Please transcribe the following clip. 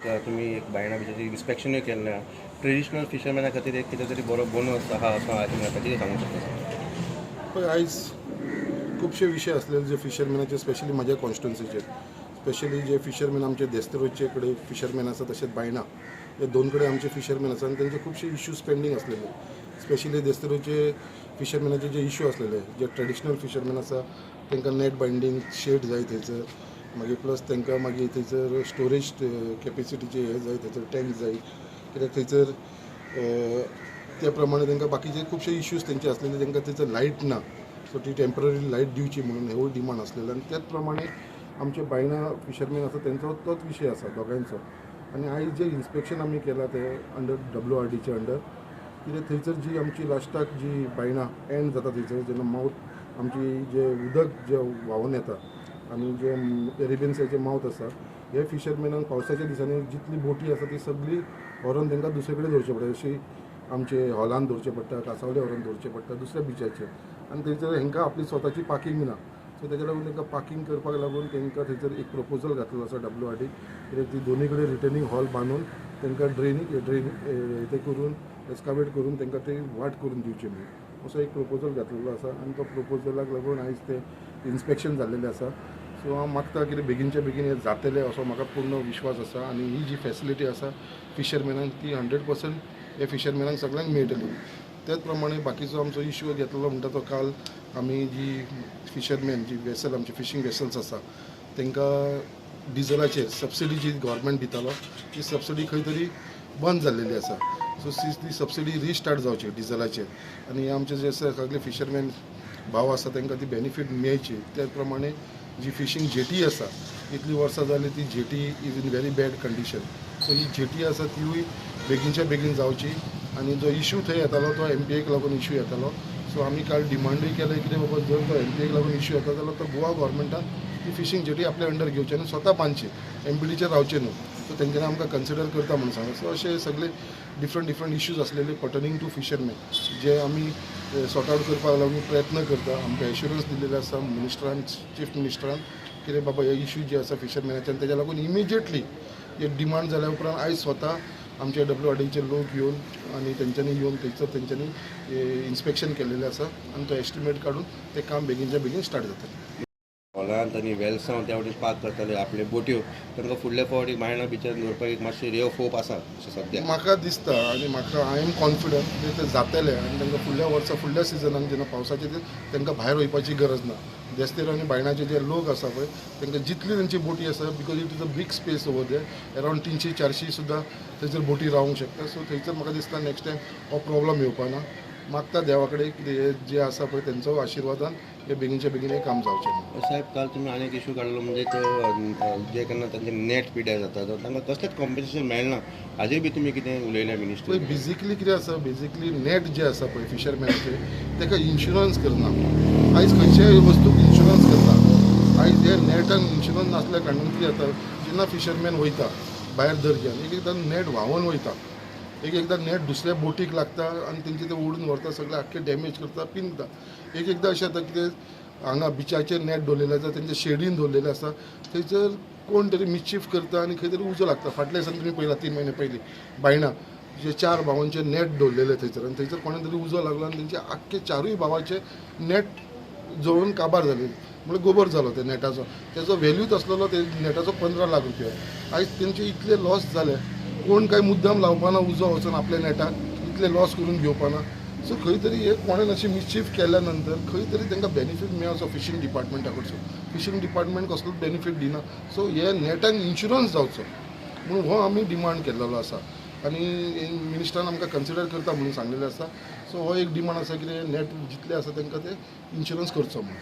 तुमी एक बायणा बिचाचेर इन्स्पेक्शनूय केल्लें. ट्रेडिशनल फिशरमॅना खातीर एक कितें तरी बरो बोनस आहा असो आयकूंक येता, कितें सांगूंक शकता? पळय, आयज खुबशे विशय आसलेले जे फिशरमॅनाचे, स्पेशली म्हज्या कॉन्स्टिट्युन्सीचेर, स्पेशली जे फिशरमॅन आमचे देस्तेरोचे कडेन फिशरमॅन आसा, तशेंच बायणा हे दोन कडेन आमचे फिशरमॅन आसा आनी तेंचे खुबशे इश्यूज पेंडींग आसलेले. स्पेशली देस्तेरोचे फिशरमॅनाचे जे इश्यू आसलेले, जे ट्रेडिशनल फिशरमॅन आसा तांकां नॅट बायंडींग शेड जाय थंयसर, मागीर प्लस तांकां मागीर थंयसर स्टोरेज कॅपेसिटीचे हे जाय, थंयसर टँक जाय, कित्याक थंयसर त्या प्रमाणे तांकां बाकीचे खुबशे इश्यूज तेंचे आसलेले. तांकां थंयसर लायट ना, सो ती टेंपररी लायट दिवची म्हणून हेवूय डिमांड आसलेलो. आनी त्याच प्रमाणे आमचे बायणा फिशरमॅन आसा तेंचो तोच विशय आसा दोगांयचो. आनी आयज जे इन्स्पेक्शन आमी केलां ते अंडर WRDचे अंडर, कित्याक थंयसर जी आमची लास्टाक जी बायणा एंड जाता थंयसर जेन्ना मावथ आमची जे उदक जे व्हांवून येता आनी जे अरेबियन सियाचे मावथ आसा, हे फिशरमॅनांक पावसाच्या दिसांनी जितली बोटी आसा ती सगळी व्हरोन तांकां दुसरे कडेन दवरचें पडटा. जशी आमचे हॉलान दवरचें पडटा, कासावले व्हरोन दवरचें पडटा दुसऱ्या बिचाचेर. आनी थंयसर हांकां आपली स्वताची पार्किंग ना, सो तेका लागून तांकां पार्किंग करपाक लागून तांकां थंयसर एक प्रपोजल घातलेलो आसा WRD, कित्याक ती दोनी कडेन रिटर्निंग हॉल बांदून तांकां ड्रेन ते करून एस्कावेट करून तांकां ते वाट करून दिवची म्हणून असो एक प्रपोजल घातलेलो आसा. आनी तो प्रपोजलाक लागून आयज ते इन्स्पेक्शन जाल्लेलें आसा. सो हांव मागता कितें बेगीनच्या बेगीन हें जातलें असो म्हाका पूर्ण विश्वास आसा. आनी ही जी फेसिलिटी आसा फिशरमॅनांक ती 100% हे फिशरमॅनांक सगळ्यांक मेळटली. त्याच प्रमाणे बाकीचो आमचो इश्यू घेतलेलो म्हणटा तो काल आमी जी फिशरमॅन जी वेसल आमची फिशींग वेसल्स आसा तांकां डिजलाचेर सबसिडी जी गव्हर्मेंट दितालो ती सबसिडी खंय तरी बंद जाल्लेली आसा. सो ती सबसिडी रिस्टार्ट जावची डिजलाचेर आनी आमचे जे सगळे फिशरमॅन भाव आसा तांकां ती बेनिफीट मेळची. त्याच प्रमाणे जी फिशींग जेटी आसा, इतली वर्सां जाली ती jetty is in very bad condition. So he jetty आसा तिवूय बेगीनच्या बेगीन जावची. आनी जो इशू थंय येतालो तो MPAक लागून इशू येतालो. सो आमी काल डिमांडूय केलें कितें बाबा जर तो MPAक लागून इशू येता जाल्यार तो गोवा गव्हर्मेंटान ती फिशींग जेटी आपल्या अंडर घेवची आनी स्वता बांदची, MPDचेर रावचें न्हू. सो तेंच्यांनी आमकां कन्सिडर करता म्हणून सांगलें. सो अशे सगळे डिफरंट डिफरंट इश्यूज आसलेले पर्टनिंग टू फिशरमॅन जे आमी सॉर्ट आवट करपाक लागून प्रयत्न करता. आमकां एश्युरन्स दिल्लेले आसा मिनिस्टरान, चीफ मिनिस्टरान, कितें बाबा हे इश्यू जे आसा फिशरमॅनाचे आनी तेज्या लागून इमिजिएटली हे डिमांड जाल्या उपरांत आयज स्वता आमचे WRDचे लोक येवन आनी तेंच्यांनी येवन थंयसर तेंच्यांनी इन्स्पेक्शन केल्लेलें आसा आनी तो एस्टिमेट काडून तें काम बेगीनच्या बेगीन स्टार्ट जातलें. हॉलांत आनी वेलसांव त्या वटेन पार्क करताले आपले बोट्यो, तांकां फुडल्या फावटी बायणा बिचार दवरपाक एक मातशी रेव होप आसा अशें सद्या म्हाका दिसता. आनी म्हाका I am confident की ते जातले आनी तांकां फुडल्या वर्सा फुडल्या सिजनाक जेन्ना पावसाचे तांकां भायर वयपाची गरज ना. देस्तेर आनी बायणाचे जे लोक आसा पळय तांकां जितली तेंची बोटी आसा, because it is a big space over there, around 300-400 सुद्दां थंयसर बोटी रावंक शकता. सो थंयसर म्हाका दिसता नेक्स्ट टायम हो प्रॉब्लम येवपा ना. मागता देवा कडेन कितें हे जे आसा पळय तेंचो आशिर्वादान हे बेगीनच्या बेगीन हें काम जावचें. साहेब, काल तुमी आनी एक इशू काडलो म्हणजे तो जे केन्ना तांचे नेट पिड्यार जाता तांकां कसलेंच कॉम्पन्सेशन मेळना, हाजेर बी तुमी कितें उलयलें मिनिस्टर? पळय, बेजिकली कितें आसा, बेजिकली नेट जे आसा पळय फिशरमॅनाचे ताका इन्शुरन्स करना. आयज खंयच्याय वस्तूक इन्शुरन्स करता. आयज हे नेटान इन्शुरन्स नासल्या कारणान कितें जाता, जेन्ना फिशरमॅन वयता भायर दर्यान एक एकदां नेट व्हांवून वयता, एक एकदां नेट दुसऱ्या बोटीक लागता आनी तेंचे ते ओडून व्हरता, सगळें आख्खें डॅमेज करता, पिंजता. एक एकदां अशें जाता कितें हांगा बिचाचेर नेट दवरलेलें आसा, तेंच्या शेडीन दवरलेलें आसा, थंयसर कोण तरी मिसचीफ करता आनी खंय तरी उजो लागता. फाटल्या दिसान तुमी पळयला 3 म्हयने पयलीं बायणा जे 4 भावांचे नेट दवरलेले थंयसर आनी थंयसर कोणें तरी उजो लागलो आनी तेंचे आख्खे 4 भावाचे नेट जळून काबार जाले, म्हणल्यार गोबर जालो त्या नेटाचो. तेजो व्हेल्यूच आसलेलो ते नेटाचो 15 लाख रुपया. आयज तेंचे इतले लॉस जाले, कोण काय मुद्दाम लावपाना उजो वचून आपल्या नेटाक इतले लॉस करून घेवपाना. सो खंय तरी हे कोणें अशी मिसचीफ केल्या नंतर खंय तरी तांकां बेनिफीट मेळचो फिशींग डिपार्टमेंटा कडसून. फिशींग डिपार्टमेंट कसलोच बेनिफीट दिना. सो हे नेटाक इन्शुरन्स जावचो म्हणून हो आमी डिमांड केल्लो आसा आनी मिनिस्टरान आमकां कन्सिडर करता म्हणून सांगलेलें आसा. सो हो एक डिमांड आसा कितें नेट जितले आसा तांकां ते इन्शुरन्स करचो म्हणून.